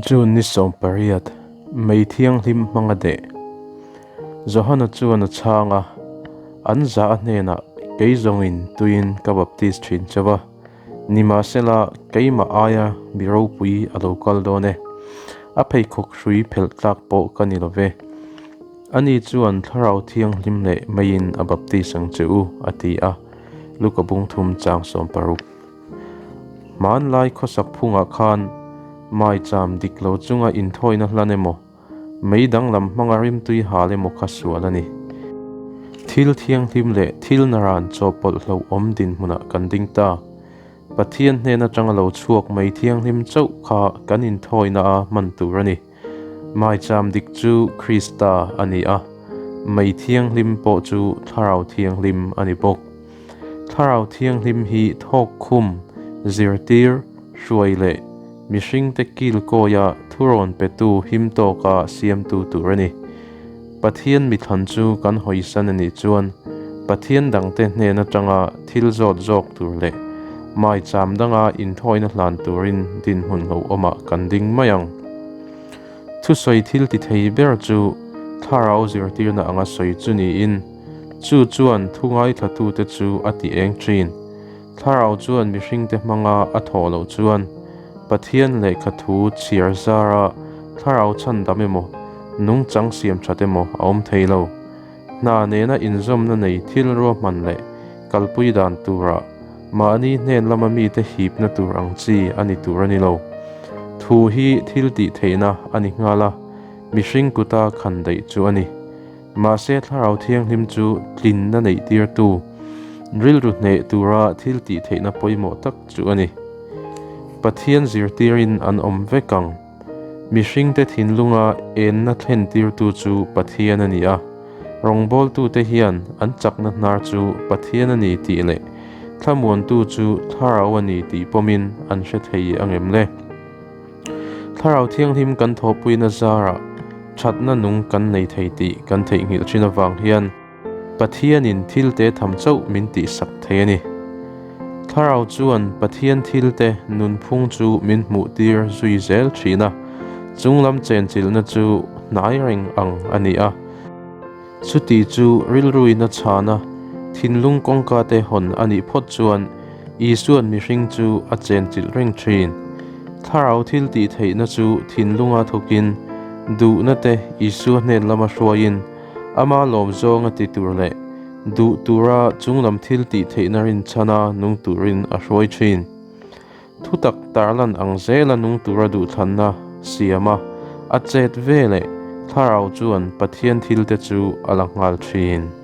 June ni 18, Mei Thianghlim hmanga deh. Johana chuan a chhang a, An za a hnenah kei zawngin tuiin ka baptis thin chauh a, nimahsela keimah aia mi ropui a lo kal dawn e, a pheikhawk hrui phelh tlak pawh ka ni lo ve. Ani chuan Thlarau Thianghlim leh meiin a baptis ang che u, a ti a, Luka bung thum chang 60. Hmanlai khawsak phungah khan maicham dik lo chunga inthawina hlan emaw, mei danglam hmanga rimtui hal emaw kha sual a ni. Thil thianghlim leh thil naran chawhpawlh hlauhawm dinhmunah kan ding ta. Pathian hnen atanga lo chhuak mei thianghlim chauh kha kan inthawina a hman tur a ni. Maicham dik chu Krista a ni a, mei thianghlim pawh chu Thlarau Thianghlim a ni bawk. Thlarau Thianghlim hi thawk khum, zirtir, hruai leh mihringte kil kawia thurawn petu him tawka siamtu tur a ni. Pathian mithlan chu kan hawisan a nih chuan Pathian dangte hnen atanga thil zawt zawk tur leh maicham danga inthawina hlan turin dinhmun hlauhawmah kan ding mai ang. Thusawi thil ti thei ber chu Thlarau zirtirna anga sawi chu niin, Chu chuan thu ngaithlatute chu a ti eng thin. Thlarau chuan mihringte hmanga a thawh loh chuan Pathian lehkha thu chhiar zara thlarau chhandam emaw, nungchang siam that emaw a awm thei lo. Hna nena inzawmna nei thil ruahman leh kalpui dan turah mahni hnen lama mite hipna tur ang chi a ni tur a ni lo. Thu hi thil tih theihna a ni nghal a, mihring kuta khan daih chu a ni. Mahse Thlarau Thianghlim chu tlinna neihtirtu, rilru hneh tura thil tih theihna pawimawh tak chu a ni. Pathian zirtirin an awm vek ang. Mihringte thinlunga enna thlentirtu chu Pathian a ni a. Rawngbawltute hian an chakna hnar chu Pathian a ni tih leh thlamuantu chu Thlarau a ni tih pawmin an hre thei angem le? Thlarau Thianghlim kan thawhpuina zarah thatna nung kan nei thei tih kan theihnghilh thin avang hian Pathianin thil te tham chauh min tihsak thei a ni. Thlarau chuan Pathian thil te nunphung chu min hmuhtir zui zel thin a, chunglam chenchilhna chu hnai reng ang a ni a. Chuti chu rilruina chhana thinlung kawngka te hawn a nih phawt chuan Isua'n mihring chu a chenchilh reng thin. Thlarau thil tih theihna chu thinlunga thawkin, duhna te Isua hnen lama hruaiin, ama lawm zawnga ti tur leh duh tura chunglam thil tih theihna rinchhana nung turin a hruai thin. Thutak tarlan ang zela nung tura duhthlanna siam a, a chet ve leh Thlarau chuan Pathian thilte chu a la nghal thin.